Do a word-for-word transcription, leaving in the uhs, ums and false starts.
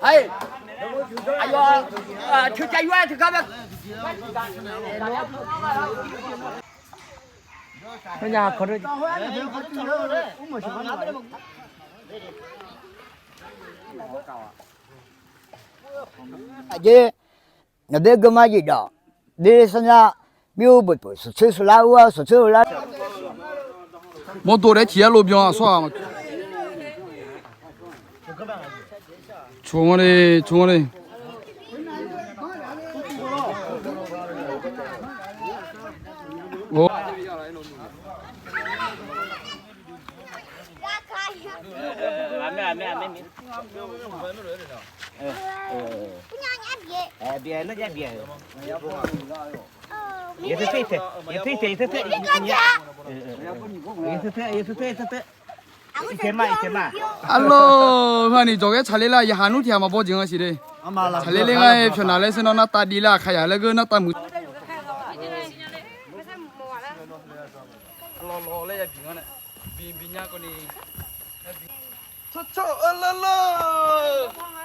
Aqyawf, teucav yur-aer teugar mae. Aqjeq, ngaq bae geuma jeq dawq, de sarnya, mir-eu boeq peuq suqcoer suqlar ur-awr suqcoer-eu lar. Mawrdo daef tiq yar lov byan aqsawr-aq. Coq-anr le, coq-anr le. Arlawq, heu-aq ni dzawq ghae tsaqler lar, yaqhaq nmr tiq ghaq maqbaw jeq nga siq le. Tsaqler ler ngar-aer pyawq naq laer sher nawr nartav div lar, aqkaq yaq laer geur nartav muiq. Tsawrcawr-eu lawrlawr.